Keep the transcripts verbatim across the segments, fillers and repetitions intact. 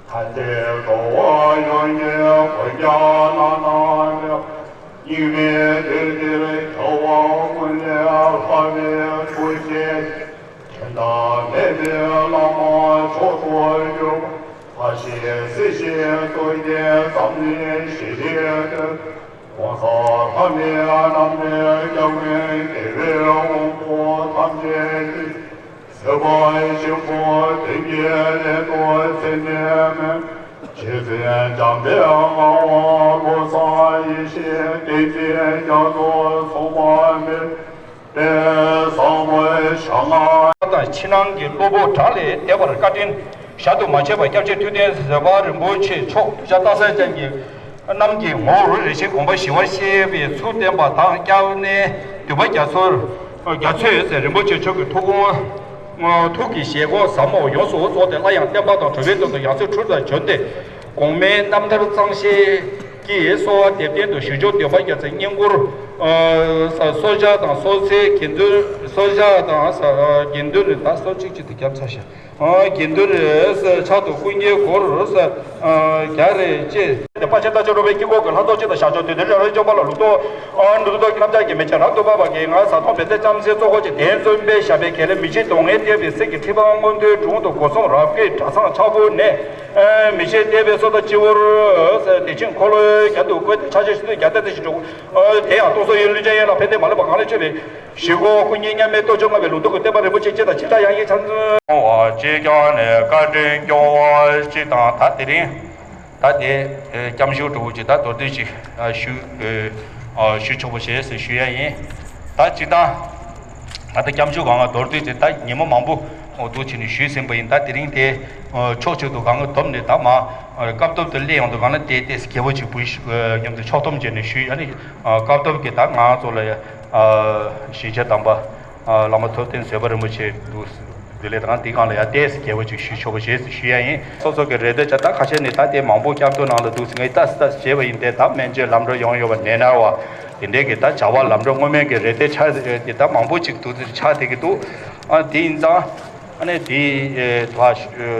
ཐ་དད་འགྲོ་བ་ཡོངས་ཀྱི་མགོན་སྐྱབས་བླ་ན་མེད་པ། སྙིགས་མའི་དུས་འདིར་རྒྱལ་བ་ཀུན་ལས་ལྷག་པའི་ཐུགས་རྗེ་ཅན། དོན་དམ་མེད་པའི་བླ་མ་མཆོག་ཏུ་གྱུར་པ། ལྷ་ཞིང་སྲིད་ཞིང་རྡོ་རྗེ་འཛམ་གླིང་ཞི་བདེའི་དོན། ༸གོང་ས་ལྷ་མིའི་རྣམ་པར་སྐྱབས་མགོན་རྒྱལ་བའི་དབང་པོ་ཐམས་ཅད་ཀྱིས། བཟོད་པ་ཆེན་པོ་དོན་གྱི་སླད་དུ་ཚད་མེད་མེད། རྗེ་བཙུན་འཇམ་དཔལ་ངག་དབང་བློ་བཟང་ཡེ་ཤེས་བསྟན་འཛིན་རྒྱ་མཚོ་མཚུངས་པ་མེད་པའི་བཟང་པོའི་ཞལ་སྔ། དང་ཕྱི་ནང་གི་གློ་བུར་དགྲ་ལས་འདས་པར་བཀའ་དྲིན་ཞལ་དུ་མ་བརྗེད་པ་སྐྱབས་རྗེ་ཐུབ་བསྟན་བཟོད་པ་རིན་པོ་ཆེ་མཆོག་གདུལ་བྱ་སྟག་གཟིག་ཅན་གྱི་རྣམས་ཀྱི་ངོ་བོར་རེ་ཞིག་དགོངས་པ་ཞི་བར་གཤེགས་པའི་ཚུལ་བསྟན་པ་དང་། སྐྱབས་གནས་འདུས་པ་རྒྱ་མཚོར་རྒྱ་མཚོས་རིན་པོ་ཆེ་མཆོག་གི་ཐུགས་དགོངས་ཐུགས་ཀྱི་བཞེད་དགོངས་ཟབ་མོ་ཡོངས་སུ་རྫོགས་ཏེ། སླར་ཡང་བསྟན་པ་དང་གྲུབ་པའི་དོན་དུ་ཡང་སྲིད་འཁྲུལ་དུ་བྱོན་ཏེ། གོང་མའི་རྣམ་ཐར་གཙང་བཤད་ཀྱི་གསོལ་བ་འདེབས་རྟེན་དུ་ཞུ་ཆོག་འདུས་པ་རྒྱ་མཚོའི་བསྙེན་བཀུར། ཨ་གསོལ་ཇ་དང་གསོལ་ཚེ་དགེ་འདུན། གསོལ་ཇ་དང་དགེ་འདུན་དང་གསོལ་ཅིག་ཅིག་ཏུ་བརྒྱབ་ཚར་ཤག་དགེ་འདུན་ཕྱག་ཏུ་ཀུན་གྱིས་བགོ་རྒྱག་རེ་བཅས། དཔལ་ཆེན་རྟ་མཆོག་འགྲོ་བའི་དཀྱིལ་འཁོར་གྱི་ལྷ་ཚོགས་སྤྱི་དང་ཞབས་ཕྱོགས་དུས་མཐའི་རོལ་པའི་འབྱོན་པ་ལ་ལུགས་ལྡོག་ཨ་ནུ་ལྡོག་གི་རྣམ་ཐར་གྱི་མེ་ལྕེ་རབ་ཏུ་འབར་བ་གིས། ང་ཟ་འཐོར་བེར་ཙེ་ལྕམ་སྲིའི་གཙོ་འཁོར་གྱི་གདན་བཙུན་པའི་ཞབས་པད་ཁས་ལེན་མི་ཤིགས་གདོང་ལྔས་བཏེགས་པའི་གསེར་གྱི་ཁྲི་འཕང་མངོན་མཐོའི་དྲུང་དུ་སྒོ་གསུམ་རབ་བསྐྱེད་གྲྭ་ཚང་ཕྱག་ཕུག་ནས། མི་ཤིགས་བཏེགས་པའི་སོ་ཟླ་སྤྱི་བོར་བདེ་ཆེན་འཁོར་ལོའི་རྒྱན་དུ་བཀོད་དེ། ཕྱག་ཆེན་ཞུ་དུས་རྒྱ་སྟག་རྩེ་ཞིག་འགྲོ། དེ་ཡང་སྟོང་གསོག་ཡོན་ལུས་ཅན་ཡན་ལག་ཕན་བདེ་མ་ལུས་པ་གང་ལ་མཆོད་པའི་ཞུ་སྒོ་སྐུ་གཉེར་མཉམ་མེད་སྟོབས་བཅུ་མངའ་བའི་ལུགས་ལྡོག་གི་བསྟན་པ་རིན་པོ་ཆེ་སྤྱི་དང་སྤྱི་སྒྲ་ཡང་ཡི་ཆ་མཚོན། བ་ཅེས་ཀྱང་ནས་བཀའ་དྲིན་སྐྱོང་བ་སྤྱི་དང་། ད་དེ་རིང་ད་དེ་སྐྱབས་ཞུ་གྲོགས་ཀྱི་ད་མདོར་བསྡུས་ཅིག་ཞུ་ཞུ་ཆོག་པ་བྱས་ཟེར་ཞུ་ཡ་ཡིན། ད་སྤྱི་དང་ད་ལྟ་སྐྱབས་ཞུ་གང་ལ་མདོར་བསྡུས་ཅིག་ད་ཉིན་མོ་མང་པོ་འོ་འདུག་བྱས་ནས་ཞུས་ཟིན་པ་ཡིན། ད་དེ་རིང་དེ་ཕྱོགས་གཅིག་ཏུ་གང་ག་བསྡོམས་ནས་ད་མ་སྐབས་ཐོབ་ཏུ་སླེབས་ཡོང་དུས་གང་ལ་དེ་ཏོག་ཙམ་གལ་པོ་ཅིག་བུ་མཉམ་དུ་ཕྱོགས་བསྡོམས་བྱས་ནས་ཞུས། ཡ་ནི་སྐབས་ཐོབ་ཀྱི་ད་ང་ཚོ་ལ་ཨ་གཞིས་ཆགས་དམ་པ་ཨ་བླ་མ་ཐུབ་བསྟན་བཟོད་པ་རིན་པོ་ཆེ་འདུག་འདི་ལས་དང་དེ་སྒང་ལ་ཡ་ཏོག་ཙམ་རྒྱས་པོ་ཅིག་ཞུ་ཆོག་པ་བྱས་ཞུ་ཡ་ཡིན། སོ་སོ་གི་རེ་འདོད་བྱ་ད་ཁ་ཤས་ནས་ད་དེ་མང་པོ་སྐྱབས་ཐོབ་ནང་ལ་འདུག་ཟེར་ངས་ལྟ་ལྟ་བྱས་པ་ཡིན་ཏེ། ད་སྨན་བཅོས་ལམ་འགྲོ་ཡོང་ཡོད་པ་ནད་ན་བ་དེ་འདྲས་ཀྱི་ད་བྱ་བ་ལམ་འགྲོ་སྔོན་མའི་གི་རེ་འདོད་ཆགས་དེ་ད་མང་པོ་ཅིག་འདུག་ཟེར་ཆགས་བསྡད་ཀྱི་འདུག་ཨ་དེ་ཡིན་ཙང་། ཨ་ནི་དེའི་ཐོག་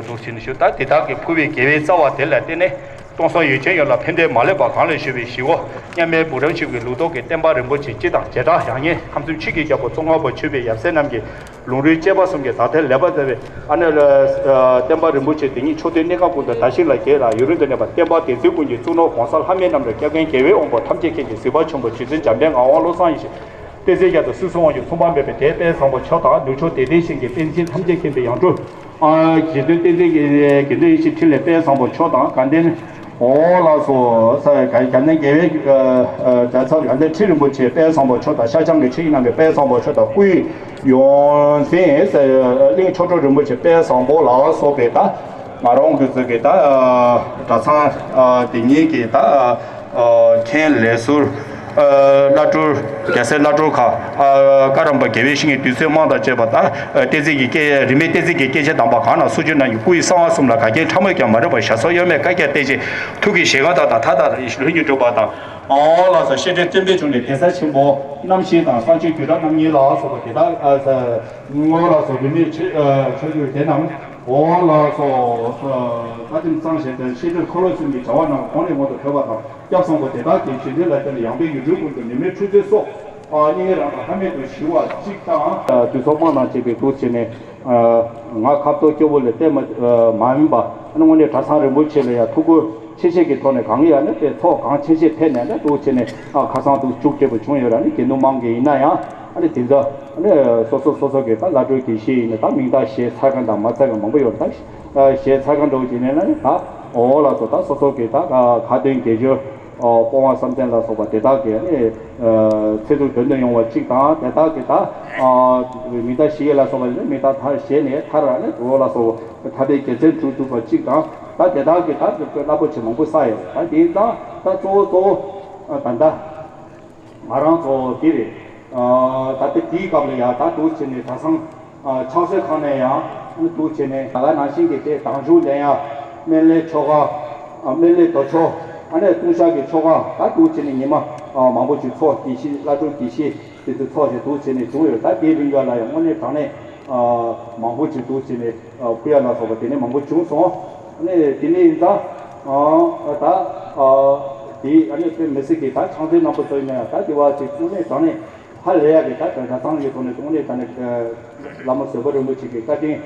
འདུག་ཟིན་ཞུ། ད་དེ་དག་གིས་ཕུལ་བའི་དགེ་བའི་རྩ་བ་དེ་ལ་བརྟེན་ནས་སྟོང་གསུམ་ཡུལ་ཅན་ཡོངས་ལ་ཕན་བདེ་མ་ལུས་པ་གང་ལེགས་ཞུ་བའི་ཞུ་སྒོ་མཉམ་མེད་བུ་རམ་ཆིབས་ཀྱི་ལུགས་ལྡོག་གི་བསྟན་པ་རིན་པོ་ཆེ་སྤྱི་དང་བྱེ་བྲག་ཡང་སྙིང་ཁམས་གསུམ་ཆོས་ཀྱི་རྒྱལ་པོ་ཙོང་ཁ་པ་ཆོས་པའི་ཡབ་སྲས་རྣམས་ཀྱི་ལུང་རིགས་བཅས་པ་གསུམ་གྱི་ཟབ་གཏེར་ལེགས་པར་སྩལ་བའི་ཨ་ནི་ལ་བསྟན་པ་རིན་པོ་ཆེ་དེ་ཉིད་ཕྱོགས་དུས་གནས་སྐབས་ཀུན་ཏུ་དར་ཞིང་ལ་རྒྱས་ལ་ཡུན་རིང་དུ་གནས་པ་བསྟན་པ་དེ་ཚོའི་ཀུན་གྱི་གཙུག་ནོར་གོང་ས་ལྷ་མིའི་རྣམ་རོལ་སྐྱབས་མགོན་རྒྱལ་བའི་དབང་པོ་ཐམས་ཅད་མཁྱེན་ཅིང་གཟིགས་པ་ཆེན་པོ་རྗེ་བཙུན་འཇམ་དཔལ་ངག་དབང་བློ་བཟང་ཡེ་ཤེས། བསྟན་འཛིན་རྒྱ་མཚོ་སྲིད་གསུམ་དབང་ཕྱུག་མཚུངས་པ་མེད་པའི་དེའི་དཔལ་བཟང་པོ་མཆོག་དང་ནུབ་ཕྱོགས་དད་ལྡན་ཞིང་གི་པཎ་ཆེན་ཐམས་ཅད་མཁྱེན་པའི་ཡང་སྤྲུལ། ཨ་རྗེ་བཙུན་བསྟན་འཛིན་གྱི་དགེ་འདུན་ཡེ་ཤེས་འཕྲིན་ལས་དཔལ་བཟང་པོ་མཆོག་དང་དགའ་ལྡན་འོ་ལགས་སོ་ས་དགའ་ལྡན་རྒྱལ་བའི་གྲྭ་ཚང་དགའ་ལྡན་ཁྲི་རིན་པོ་ཆེ་དཔལ་བཟང་པོ་མཆོག་དང་ཤར་བྱང་གི་ཆོས་ཀྱི་རྣམ་པའི་དཔལ་བཟང་པོ་མཆོག་དང་སྐུའི་ཡོངས་འཛིན་གླིང་ཆོ་འཕྲུལ་རིན་པོ་ཆེ་དཔལ་བཟང་པོ་ལ་སོགས་པའི་ད། ང་རང་གི་ཚོ་གི་ད་གྲྭ་ཚང་དེ་གཉིས་ཀྱི་ད་མཁན་ལས་ཟུར་བླ་སྤྲུལ་རྒྱལ་སྲས་བླ་སྤྲུལ་ཁག་བཀའ་རམས་པ་དགེ་བའི་བཤེས་གཉེན་དུད་སོལ་དམངས་དང་བཅས་པ་ད་བསྟན་འཛིན་གྱི་སྐད་རིས་མེད་བསྟན་འཛིན་གྱི་སྐད་ཆ་དམ་པ་གང་ན་སུ་བྱོན་ན་ཡང་སྐུ་ཡི་གསང་བ་གསུམ་ལ་ག་གེ་ཕྲ་མོས་ཀྱང་མ་རེག་པར་ཞབས་སོར་གཡོ་མེད་བཀའ་རྒྱ་བསྟན་ཅིང་ཐུགས་ཀྱི་བཞེད་དགོངས་དག་དང་མཐའ་དག་ལྷུན་གྱིས་གྲུབ་པ་དང་། ཨོ་ལགས་སོ། བཤད་སྒྲོན་བསྟན་པའི་འབྱུང་གནས་གདན་ས་ཆེན་པོ་རྣམ་བཞི་དང་གསང་ཆེན་རྒྱུད་གྲྭ་རྣམ་གཉིས་ལ་སོགས་པ་དེ་དག་ཨ་ས་ངོ་ལགས་སོ། རིས་མེད་ཆོས་ཨ་ཆོས་བརྒྱུད་དེ་རྣམས་ཨོ་ལགས་སོ། ཨ་བཀའ་དྲིན་གཙང་ཞིང་དོན་བཤད་སྒྲོན་འཁོར་ལོ་གསུམ་གྱི་བྱ་བ་རྣམས་གོང་ནས་གོང་དུ་འཕེལ་བ་དང་། སྐྱབས་བཟང་པོ་དེ་དག་གི་བྱིན་རླབས་ལ་བརྟེན་ནས་ཡང་དཔལ་ཡུལ་གྲུ་ཀུན་ཏུ་ནད་མེད་འཁྲུག་རྩོད་སོགས་ཨ་སྙིང་རང་དང་ལྷད་མེད་དུ་ཞི་བ་གཅིག་དང་། དུས་ཚོད་དམངས་དང་བཅས་པའི་འདུག་བྱས་ནས་ང་ཁ་བཏོག་སྐྱོ་བོ་ལས་བལྟས་མ་མ་ཡིན་པ། ཨ་ནི་དངོས་གནས་གྲྭ་ཚང་རིན་པོ་ཆེ་ལ་ཡང་ཐུགས་ཁུར་ཆེ་ཆེ་གི་ཐོག་ནས་གང་ཡང་ནི་དཔེ་ཚོགས་གང་ཆེ་ཆེ་ཕེབས་ནས་ནི་འདུག་བྱས་ནས་ཨ་ཁ་སང་འདུག་བཅུག་བྱས་པ་བྱུང་ཡོད་ར། ནི་དགེ་འདུན་དམངས་ཀྱི་ཡིན་ན་ཡང་ཨ་ནི་དེ་ཚོ་ཨ་ནི་སོ་སོ་སོ་སོ་གི་ད་བླ་སྤྲུལ་དགེ་བཤེས་ཡིན་ན་ད་མིང་རྟགས་བཞེས་ཚར་མཁན་དང་མ་ཚར་མཁན་མང་པོ་ཡོད་རེད། ད་བཞེས་ཚར་མཁན་འདྲ་བོ་བྱས་ནས་ན་ནི་ད་འོ་ལགས་སོ། ད་སོ་སོ་གི་ད་ཁ་ཏོན་དགེ་སྦྱོར་སྤོང་བ་བསམ་གཏན་ལ་སོགས་པ་དེ་དག་གི་ཨ་ནི་ཚེ་སྲོག་དོན་དུ་ཡོང་བ་གཅིག་དང་། དེ་དག་གི་ད་མིང་རྟགས་བཞེས་ཡས་ལ་སོགས་པ་ནི་མིང་རྟགས་མཐར་བཞེས་ནས་མཐར་ཨ་ནི་འོ་ལགས་སོ། ཐར་པའི་དགེ་མཚན་སྒྲུབ་ཐུབ་པ་གཅིག་དང་། ད་དེ་དག་གི་ད་རླབས་པོ་ཆེ་མང་པོ་བསགས་ཡོད། ད་དེ་ཡིན་ཙང་ད་གཙོ་བོ་གཙོ་བོ་ད་ལྟ་ང་རང་ཚོ་འདི་རེད། ད་ལྟ་དེའི་སྐབས་ལ་ཡང་ད་འདུག་བྱས་ནས་གྲྭ་ཚང་ཕྱག་འཚལ་ཁང་ནས་ཡང་འདུག་བྱས་ནས་ད་ག་ནང་བཞིན་གྱི་དེ་དལ་འབྱོར་ལེན་ཡ་སྨན་བླའི་ཆོ་ག་སྨན་བླའི་མདོ་ཆོག་ཨ་ནི་ལྟུང་བཤགས་ཀྱི་ཆོ་ག་ད་འདུག་བྱས་ནས་ཉི་མ་མང་པོ་ཅིག་ཚོགས། དགེ་བཤེས་བླ་སྤྲུལ་དགེ་བཤེས་དེ་ཚོ་ཚོགས་བྱས་འདུག་བྱས་ནས་བྱུང་ཡོད། ད་དེའི་རིང་ག་ལ་ཡང་དངོས་གནས་དྲང་གནས་མང་པོ་ཅིག་འདུག་བྱས་ནས་ཕུལ་ཡ་ལ་སོགས་པ་དེ་ནས་མང་པོ་བྱུང་སོང་། ཨ་ནི་དེ་ནས་ཡིན་ཙང་ད་དེ་ཨ་ནི་དཔེ་མི་སྲིད་ཀྱི་ད་ཕྱག་འཚལ་རྣམ་པ་ཚོ་ཡིན་ན་ཡང་ད་དེ་བ་ཅིག་དངོས་གནས་དྲང་གནས་ཧ་ལས་ཡག་གི་ད་གྲྭ་ཚང་གི་ཐོག་ནས་དངོས་གནས་དྲང་གནས་བླ་མ་བཟོད་པ་རིན་པོ་ཆེ་གི་བཀའ་དྲིན་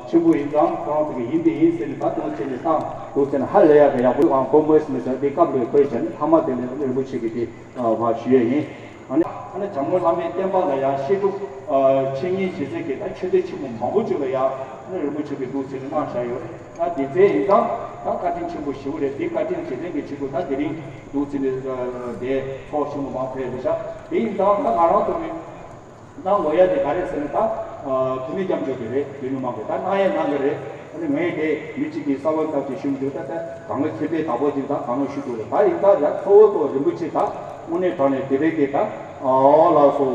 ཆེན་པོ་ཡིན་ཙང་། ཁོ་རང་ཚོ་གི་ཡིན་དེ་ཡིན་ཟེར་ནས་ད་དུང་བྱས་ནས་བཏང་འདུག་ཟེར་ན་ཧ་ལས་ཡག་གི་ཡག་པོ་ཨང་གོ་མོས་མི་ཟེར་དེ་སྐབས་ལ་གོ་ཡི་བྱས་ནས་ཐ་མ་དེ་ནས་རིན་པོ་ཆེ་གི་དེ་མ་ཞུ་ཡས་ཡིན། ཨ་ནི་ཨ་ནི་བྱམས་མགོན་བླ་མའི་བསྟན་པ་ལ་ཡང་བཤད་སྒྲུབ་འཆད་ཉན་བྱེད་སའི་གི་ད་ཆོས་སྡེ་ཆེན་མོ་མང་པོ་ཅིག་ལ་ཡང་ཨ་ནི་རིན་པོ་ཆེ་གི་འདུག་ཟེར་ནས་གནང་བཞག་ཡོད། ད་དེ་ཚེ་ཡིན་ཙང་ད་བཀའ་དྲིན་ཆེན་པོ་ཞེ་པོ་རེད། དེ་བཀའ་དྲིན་རྗེས་དྲན་གྱི་ཆེད་དུ་ད་དེ་རིང་འདུག་ཟེར་ནས་དེ་ཚོགས་ཆེན་མོ་མང་ཕེབས་རེད་ཤག་དེ་ཡིན་ཙང་ད་ང་རང་ཚོ་གི་གནང་དགོས་ཡ་དེ་ག་རེ་ཟེར་ན་ད་བུད་མེད་སྐྱབས་འཇུག་གི་རེད། དེ་ནི་མང་གི་ད་གནང་ཡ་གནང་གི་རེད། ཨ་ནི་ངས་དེ་མི་གཅིག་གིས་གསར་པ་སྐབས་ཀྱི་ཞུ་མི་འདུག་ད་ད་གང་གི་མཁྱེན་པའི་བདག་པོ་ཅིག་དང་གང་གི་ཞུ་འདུག་རེད། ད་ཡིན་ད་ཡ་གཙོ་བོ་གཙོ་བོ་རིན་པོ་ཆེ་ད་དངོས་གནས་དྲང་གནས་དེ་རེད་གི་ད་ཨོ་ལགས་སོ།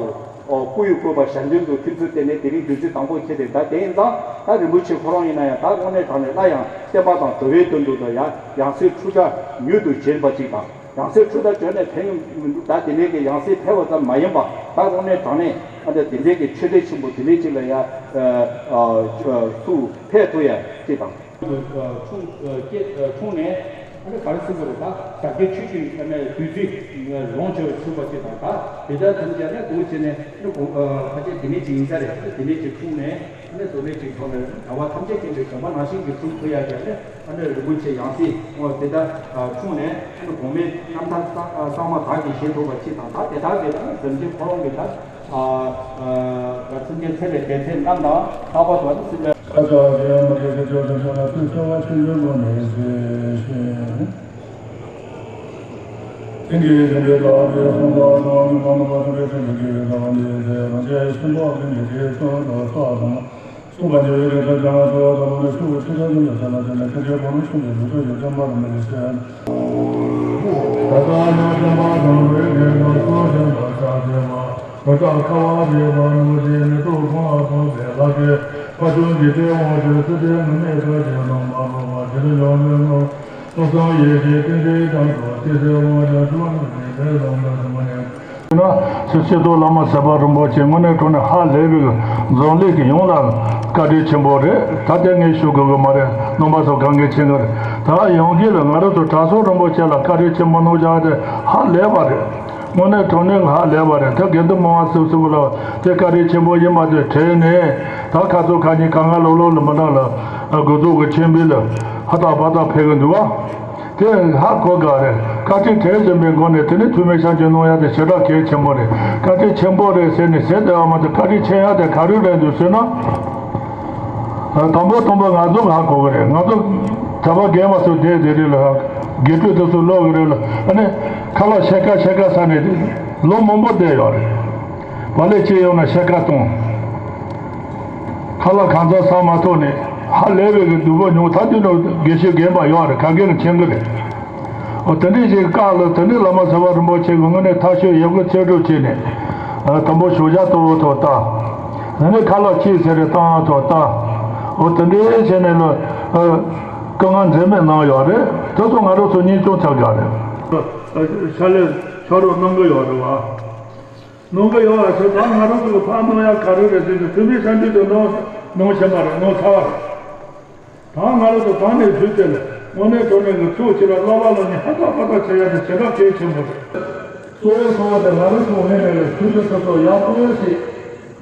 ཨོ་སྐུ་ཡི་བཀོད་པ་གཞན་དོན་དུ་ཐུགས་ཚུལ་བསྟན་ནས་དེ་རིང་བདུན་ཚིགས་དང་པོ་ཁྱེར་ཏེ་ད་དེ་ཡིན་ཙང་ད་རིན་པོ་ཆེ་ཁོ་རང་ཡིན་ན་ཡང་ད་དངོས་གནས་དྲང་གནས་སླར་ཡང་བསྟན་པ་དང་འགྲོ་བའི་དོན་དུ་ད་ཡང་ཡང་སྲིད་འཁྲུག་ཆ་མྱུར་དུ་བྱེད་པ་ཅིག་དང་། ཡང་སྲིད་འཁྲུག་ཆ་བྱོན་ནས་ཕན་ཡོན་མི་འདུག་ད་དེ་འདྲའི་གི་ཡང་སྲིད་འཕེལ་བ་ཙམ་མ་ཡིན་པ་ད་དངོས་གནས་དྲང་གནས་ཨ་ད་དེ་འདྲའི་གི་ཆོས་སྡེ་ཆེན་པོ་དེ་འདྲའི་ཅིག་ལ་ཡང་ཚུར་ཕེབས་ཐུབ་ཡ་ཅིག་དང་། འཁྲུངས་སྐྱེས་འཁྲུངས་ནས། ཨ་ནི་ག་རེ་ཟེར་དགོས་རེད། ད་ཟབ་རྒྱས་ཆོས་ཀྱི་ཨ་ནི་བདུད་རྩི་ལོངས་སྤྱོད་པར་གྱུར་པ་ཅིག་དང་། ད་དེ་ལྟར་ཐམས་ཅད་ནི་འདུག་བྱས་ནས་ཨ་ནི་གོང་ཨ་ཕལ་ཆེར་དེ་ནས་ཅིག་ཡིན་ས་རེད། དེ་ནས་ཅིག་འཁྲུངས་ནས་ཨ་ནི་དེ་ནས་ཅིག་ཐོག་ནས་གྲྭ་པ་ཐམས་ཅད་མཁྱེན་པའི་དགོན་པ་ནང་བཞིན་གྱི་སྒྲུབ་ཐུབ་ཡག་གི་ཨ་ནི་ཨ་ནི་རིན་པོ་ཆེ་ཡང་སྲིད་འོ་དེ་ལྟར་འཁྲུངས་ནས་ཨ་ནི་གོང་མའི་རྣམ་ཐར་གཙང་གཙང་མ་དག་གིས་ཞེན་ཐུབ་པ་ཅིག་དང་། ད་དེ་དག་གི་ད་ནི་གཟིམ་ཆེན་ཁོ་རང་གི་ད་ཨ་ཨ་སེམས་ཅན་ཚེ་ལས་འདས་ཚད་རྣམས་དང་ལྷག་པར་དུ་ཨ་ནི་སེམས་ཅན། ཁ་ཙ་བ་ཞིག་མ་གི་ཁ་ཆོས་དང་ཆོས་ལ་ཐུགས་ཆེ་བ་ཆེན་པོའི་སྒོ་ནས་ཞེས། དེང་གི་དེང་གི་ལྟ་བའི་གསུང་ཐོག་ཚང་མ་མི་ཕམ་པ་ཐུབ་པའི་ཆོས་ཀྱི་དགེ་བའི་ལམ་ལས་ཚེ་རང་ཆས་ཤིན་ཏུ་ཨ་ཕན་གྱི་དེའི་གསུང་དུ་སོགས་དང་། གསུངས་པ་ཉེ་བའི་རིགས་ལ་སྦྱང་བ་ཚོགས་ལ་ལུས་ཤུགས་ཆེ་ཆུང་ལ་བྱ་ལ་བྱ་ལ་ཁ་ཆེ་གོང་མའི་ཆུང་གི་ལུས་ཐོག་གི་བསྟན་པ་རིན་པོ་ཆེ། ད་ལྟ་ཡང་བསྟན་པ་དང་བོད་ཀྱི་ལོ་གསུམ་བཞིན་དུ་ཕྱག་འཚལ་བ། གོ་ཆ་ཁ་བ་བྱེད་པ་ནུ་ཞིག་ནི་ཐུགས་ཕོངས་ལ་ཕོངས་པའི་ལྷ་ཆོས་ཁ་ཆུང་གི་སྟེང་འོག་ཆོས་སུ་སྟེང་ངུ་མེད་ཐོས་ཀྱི་ལུང་མ་ལོག་པ་དེ་ལ་ཡོང་མེད་ངོ་། སོ་སོ་ཡེ་ཤེས་ཏིང་འཛིན་དང་དུ་ཏི་སེ་དབང་ཆ་ཆུ་བ་ནུ་ཞིག་དེ་ལོང་དུ་སུ་མ་ནས། ན་སྤྱི་སྤྱི་ཚོགས་བླ་མ་ཟབ་པ་རིན་པོ་ཆེ་དངོས་གནས་དྲང་གནས་ཧ་ལས་པའི་འཛམ་གླིང་གི་ཡོངས་ལ་བཀའ་དྲིན་ཆེན་པོ་རེད། ད་དེ་ངས་ཞུ་དགོས་ཀྱི་མ་རེད། རྣམ་པ་ཚོ་གང་གིས་མཁྱེན་གྱི་རེད། ད་ཡོང་གི་ལ་ང་རང་ཚོ་གྲྭ་ཚང་རིན་པོ་ཆེ་ལ་བཀའ་དྲིན་ཆེན་པོ་གནང་བཞག་དེ་ཧ་ལས་པ་རེད། དངོས་གནས་དྲང་གནས་ཧ་ལས་པ་རེད། ད་དགེ་འདུན་མང་བ་སུ་སུ་ལ་དེ་བཀའ་དྲིན་ཆེན་པོ་ཡིན་པ་དེ་དྲན་ནས། ད་ཁ་ཚོ་ཁ་ཉིན་ཁ་ང་ལོ་ལོ་ལ་མི་ནང་ལ་དགོས་ཚོགས་ཀྱི་ཆེན་པོ་ལ་ཧ་ཏག་པ་ཏག་ཕེབས་ཀྱི་འདུག་བ། དེ་ཧ་གོ་དགའ་རེད། བཀའ་དྲིན་དྲན་བཞིན་པའི་སྒོ་ནས་དེ་ནི་ཐུགས་སྨོན་ཤམ་གྱི་གནང་ཡ་དེ་ཞེ་དྲག་གལ་ཆེན་པོ་རེད། བཀའ་དྲིན་ཆེན་པོ་རེད་ཟེར་ནས་ཟེར་བསྡད་པ་མ་གཏོགས་བཀའ་དྲིན་ཆེ་ཡ་དེ་ག་རེ་རེད་འདུག་ཟེར་ན། དང་པོ་དང་པོ་ང་ཚོ་ཧ་གོ་གི་རེད། ང་ཚོ་གྲྭ་པ་རྒན་པ་ཚོ་བསྡད་དེ་རེད་ལ། དགེ་ཕྲུག་དེ་ཚོ་ལོག་གི་རེད་ལ། ཨ་ནི་ཁ་ལག་ཕྱེད་ཀ་ཕྱེད་ཀ་ཟ་ནས་ལོ་མང་པོ་བསྡད་ཡོད་རེད། བག་ལེབ་གཅིག་ཡོང་ན་ཕྱེད་ཀ་གཏོང་། ཁ་ལག་གང་ཚང་ཟ་མ་ཐུབ་ནས་ཧ་ལས་པའི་གི་སྡུག་པོ་མྱོང་། ད་དུས་ནོ་དགེ་བཤེས་རྒན་པ་ཡོད་རེད། ག་གེ་ན་མཁྱེན་གི་རེད། འོ་དེ་འདྲའི་ཞིག་བཀག་ལ་དེ་འདྲའི་བླ་མ་ཟབ་པ་རིན་པོ་ཆེ་གི་དངོས་གནས་ཐབས་ཤེས་ཡག་པོ་རྩད་གཅོད་བྱས་ནས། དང་པོ་ཞུ་བྱ་གཙོ་བོ་ཐོག་ལྟ། དེ་ནས་ཁ་ལག་གཅིག་ཟེར་རེ་བཏང་ཐོག་ལྟ། འོ་དེ་འདྲའི་བྱས་ནས་ལ། སྐུ་ངལ་འཛེམས་མེད་གནང་ཡོད་རེད། དེ་ཚོ་ང་རང་ཚོ་གཉིས་ཀྱང་ཐབས་དགའ་རེད། ཕྱག་ལས་ཕྱག་རོགས་གནང་གི་ཡོད་རེད་བ། གནང་གི་ཡོད་བ་ཟེར། ད་ང་རང་ཚོ་གི་ཕར་གནང་ཡག་ག་རེ་རེད་ཟེར་ན། ཐུ་མི་ས་འདི་དུ་གནང་གནང་ཤེས་མ་རེད། གནང་ཚར་བ་རེད། ད་ང་རང་ཚོ་ད་ནས་བརྒྱུད་དེ་ལ་དངོས་གནས་དྲང་གནས་ཀྱི་ཚུགས་ཆེ་ལ་བསླབ་པ་ལ་ནི་ཧ་ཅང་ཧ་ཅང་བྱེད་ཡག་དེ་བྱེད་ཐབས་གལ་ཆེན་པོ་རེད། གཙོ་བོ་གཙོ་བོ་དེ་ང་རང་ཚོ་ངོས་ནས་ལ་ཆོས་ཆོས་ཐོག་ཐོག་ཡག་པོ་ཞིག་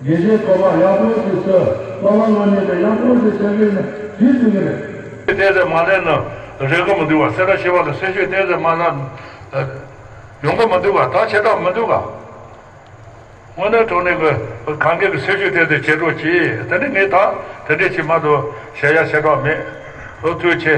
དགེ་བཤེས་ཚོ་ལ་ཡག་པོ་ཞིག་བཟོས། བསླབ་པ་ལ་ནི་དེ་ཡག་པོ་ཞིག་བྱེད་ཀྱི་ཡིན་ན་ཞེས་ཟེར་གྱི་རེད། བལྟས་ཚེ་མ་ལེན་ན་རེག་གི་མི་འདུག་བ། སེ་ར་ཤེས་པ་ལ་སེ་ཤོད་བལྟས་ཚེ་མ་ལེན་ཡོང་གི་མི་འདུག་བ། ད་བྱེད་ཐབས་མི་འདུག་ག། དངོས་གནས་དྲང་གནས་ཀྱི་གང་གས་ཀྱི་སེམས་ཤུགས་དེ་དེ་བྱེད་རོགས་གྱིས། དེ་ནི་ངས་ད་དེ་འདྲས་ཅིག་མ་གཏོགས་བྱ་ཡ་བྱེད་གྲབས་མེད། ཨོ་ཐུགས་ཆེ།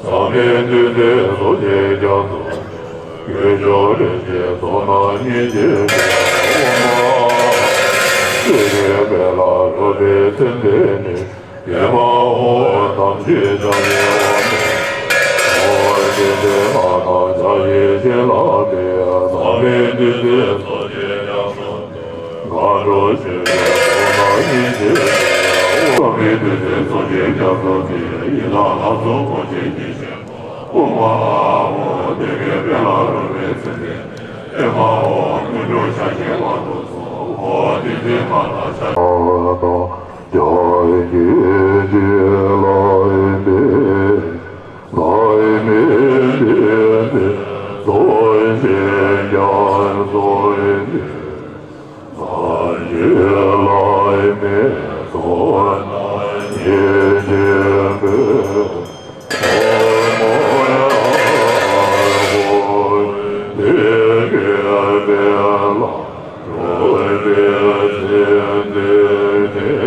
ཚང་མས་འདུས་ཏེ་ཚོགས་ཀྱི་རྒྱ་མཚོ། སྐྱེས་མཆོག་རིན་ཆེན་ཚོགས་རྣམས་སྙིང་རྗེ་ལྡན། ཨོ་མ། སྤྱན་རས་གཟིགས་ལ་རོལ་པའི་ཚེམས་དེ་ནི། ཨེ་མ་ཧོ། དམ་ཆོས་ཕྱག་ལེན་ཨོ་མ། ཨོ་སྤྱན་རས་ལྷ་དང་ཕྱག་བཞི་བྱིན་བརླབས་ཏེ། ཚང་མས་འདུས་ཏེ་ཚོགས་ཀྱི་རྒྱ་མཚོ། མཁའ་འགྲོ་ཆོས་སྐྱོང་ཚོགས་རྣམས་སྙིང་རྗེ་ལྡན། ཨོ་མ་འདུས་ཏེ་ཚོགས་ཀྱི་རྒྱ་མཚོ་འདི། ཡི་དམ་ལྷ་ཚོགས་འཁོར་བཅས་ཀྱིས་བཞེངས་པ། ཨོ་མ་ཧོ། སྟོན་ཀའི་དཔལ་ལ་རོལ་པའི་ཚེམས་དེ་ནི། ཨེ་མ་ཧོ། དངོས་གྲུབ་ཕྱག་བཞི་མ་ཐོབ་ཚོགས། ཨོ་ཏི་ཏི་མ་ན་ཤ། དང་། ཕྱག་གི་རྗེས་ལ་ཡིན་ཏེ། ལྷའི་མིག་འདི་ནི་ཚོགས་ཞིང་རྒྱ་མཚོ་ཡིན། ལྷ་ཡི་ལྷའི་མིག་ཚོགས་རྣམས་ཉིད་ཀྱིས་འབུལ། ཨོ་མ་ཧོ། དེ་སྐད་དཔལ་ལ་རོལ་པའི་ཚེམས་དེ་ནི།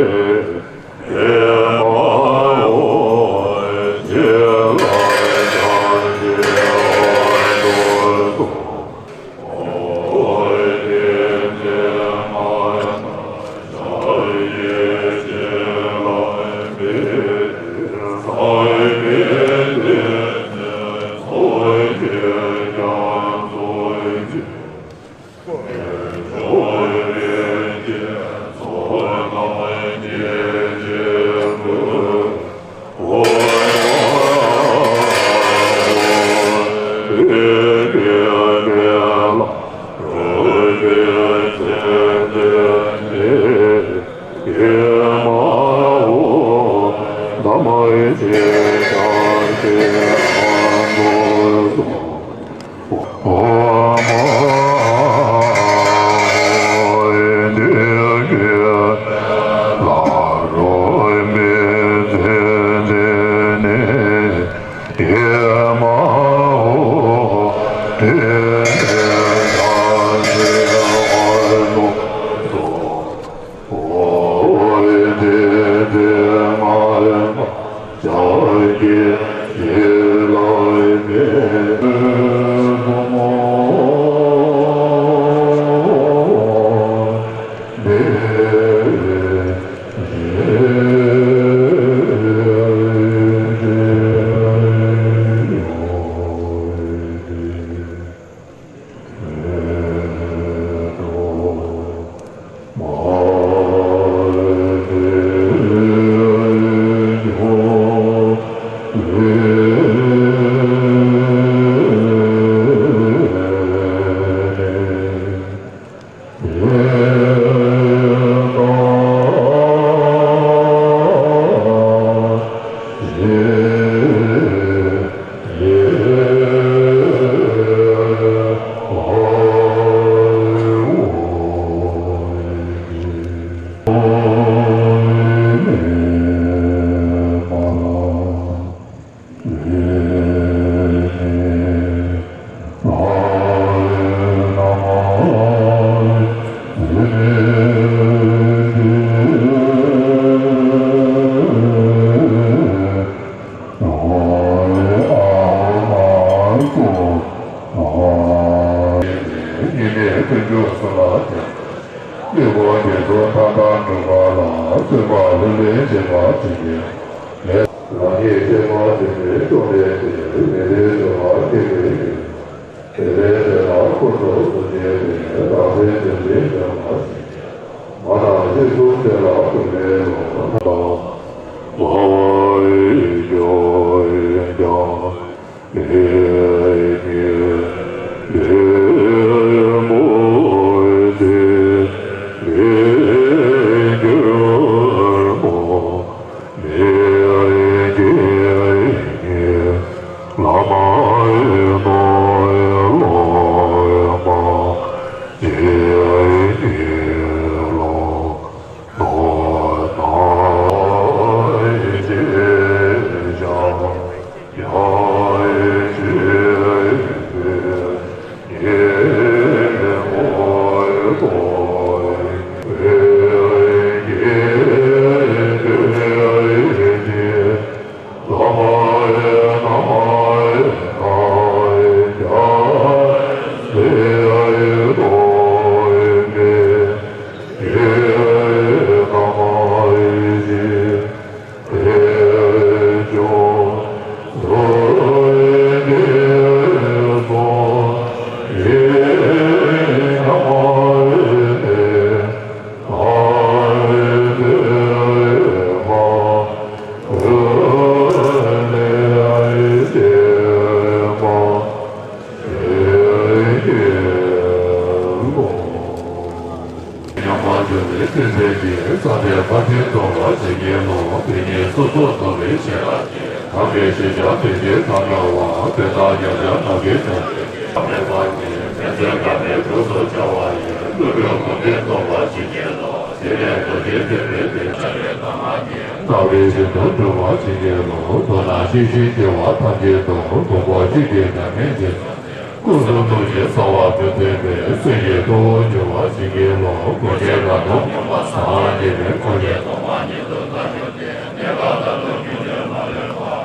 ཆོས་སྐོར་དེ་ཚོ་མཐའ་དག་འགྲུབ་པ་ལ་བརྩོན་པ་ལྷུར་ལེན་བྱེད་པར་བྱིན་གྱིས་རློབས། རང་ཉིད་ཐེག་པ་ཆེན་པོའི་བཅོམ་ལྡན་འདས་མི་ལུས་འགྲོ་བ་སྐྱེ་བའི་རྒྱུ། དེ་ལས་དེ་ལ་འཁོར་ཚོགས་སུ་སྐྱེས་པའི་རང་སེམས་ཆོས་ཅན་འདྲེན་པར་བྱིན་གྱིས་རློབས། མ་ནམ་ཞིག་ཏུ་དེ་ལ་གུས་པས་ལོ། ཉམས་པར་འགྱུར་བའི་སེམས་ཅན་གྱི་བསམ་པའི་ཕ་དྲིན་སྟོང་པར་བྱེད་ཀྱི་ལོ། དེ་ཉིད་སོ་སོར་རྟོག་པའི་ཤེས་རབ་ཀྱིས། ཐབས་མཁས་ཤེས་བྱ་དེ་ཉིད་ཐ་མལ་པ། དེ་དག་མཉམ་གཞག་ནམ་མཁའི་མཐའ། ཐ་མལ་པ་ཉིད་མཚན་མཚོན་དགའ་བའི་གྲོགས་སུ་འཆར་བ་ཡིས། བསླུ་བའི་ལོག་འདྲེན་སྟོང་པར་བྱེད་ཀྱི་ལོ། དེ་ནས་རྡོ་རྗེ་ཐེག་པའི་བདེ་བྱ་བའི་ལམ་ཉིད། རྣམ་པ་བཞིན་དུ་འགྲུབ་པར་བྱེད་ཀྱི་ལོ། མདོར་ན་ཤེས་བཞིན་སྐྱེ་བ་ཐམས་ཅད་དུ། མགོན་པོ་གཅིག་གིས་འདྲ་མིན་བརྗོད། ཀུན་རྫོབ་ཐུགས་རྗེས་རྩ་བ་ཀུན་མཐུན་པའི། སེམས་ཀྱི་རྟོག་འགྱུར་བར་བྱེད་ཀྱི་ལོ། ཀུན་རྫོབ་ཀུན་རྟོག་ཉོན་མོངས་པ་སངས་རྒྱས་པའི། ཀུན་རྫོབ་ཀུན་རྟོག་ཉོན་མོངས་པ་ཉིད་དུ་བདག་གྱུར་ཏེ། གནས་སྐབས་ལ་ལུས་ཀུན་ནས་མ་ལུས་པ།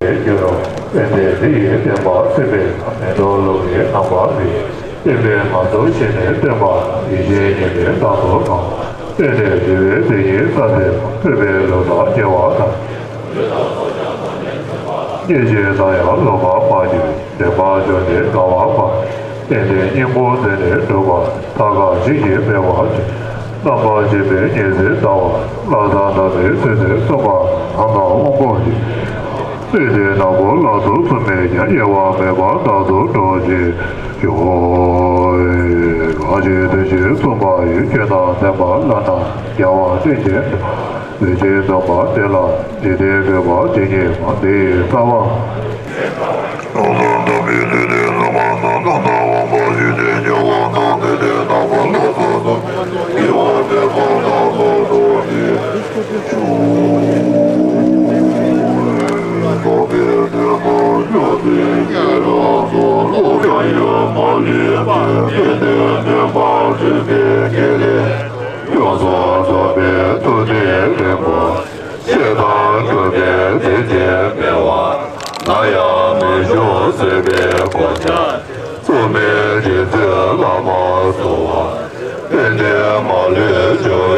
དེ་ཡི་རྒྱུ་རུ་དཔེ་དེ་འདི་ཡི་བསྟན་པ་སྲིད་པའི་མེ་ཏོག་ལུག་གི་རྣམ་པ་རེད། བསྟན་པའི་ངང་ཚུལ་ཤེས་ནས་བསྟན་པ་ཡིད་བཞིན་ཉིད་ཀྱི་མདངས་སུ་གང་། བསྟན་ནས་འདུལ་བའི་དེ་ཉིད་ས་དེར་ཐོས་པས་ལུས་དང་སྐྱེ་བ་དང་། སྐྱེ་འཆི་དང་ཡང་ལོག་པར་མ་གྱུར། འདྲེན་པར་འབྱོར་ནས་དགའ་བ་མ། བསྟན་འདིའི་སྙིང་པོ་འདི་ནི་འགྲུབ་པར་ཐབས་གང་ཞིག་གིས་སྨྲས་པ་དེ། རྣམ་པར་ཤེས་པའི་ཉི་ཚེ་ཟླ་བ། བླ་གཟའ་ཟླ་བའི་ཚེ་ཚེ་གསུམ་པ་ལ་ནམ་མཁའ་དབང་པོ་ཡིས། ཚེ་འདིའི་ནམ་མཁའ་ལ་སོགས་གསུམ་མེད་ཀྱང་། དབྱེ་བ་མེད་པར་རྟག་ཏུ་སྒྲོག་ཅིང་ཡོད། གང་ཞིག་དོན་བྱེད་གསུམ་པ་ཡི། ཆོས་རྣམས་བསྟན་པ་བླ་ན་མཁས་པ་བསྟན་ཅིང་འགྲོ། ལུས་ཅན་སྟོན་པ་དེ་ལ་འཇིག་རྟེན་བཀོད་པ་ཇི་སྙེད་མང་། འདི་ཡི་རྩ་བ། རྣམ་པར་དག་པའི་ཚུལ་ནི་གསུངས་པ་ན། རྣམ་སྣང་དབང་པོ་བཞི་སྟེ་ཉེ་བར་སྣང་། དེ་ནས་རྣམ་པ་སྣ་ཚོགས་སུ་འདུས་པའི་དབྱེ་བ་མེད་པར་རྣམ་པར་རྟོག་པའི་ཕྱིར། རྟོག་པའི་དོན་དུ་སྤྱོད་པའི་ཉེ་རབས་སུ་རྟོག་བྱ་ཡོད་མ་ལུས་པའི་དེ་ནས་མེད་པར་སྟོན་པའི་དགེ་ལེགས་ཡོངས་སུ་རྫོགས་པའི་ཐུགས་ནི་རིང་པོ། བཤད་དང་སྒྲུབ་པའི་མཚན་ཉིད་སྨྲས་པ། ན་ཡང་མི་འབྱུང་སྲིད་པའི་གོ་ཆ། རྩོད་མེད་རྗེ་བཙུན་བླ་མ་གསོལ་བ། དཔལ་ལྡན་མ་ལུས་འབྱུང་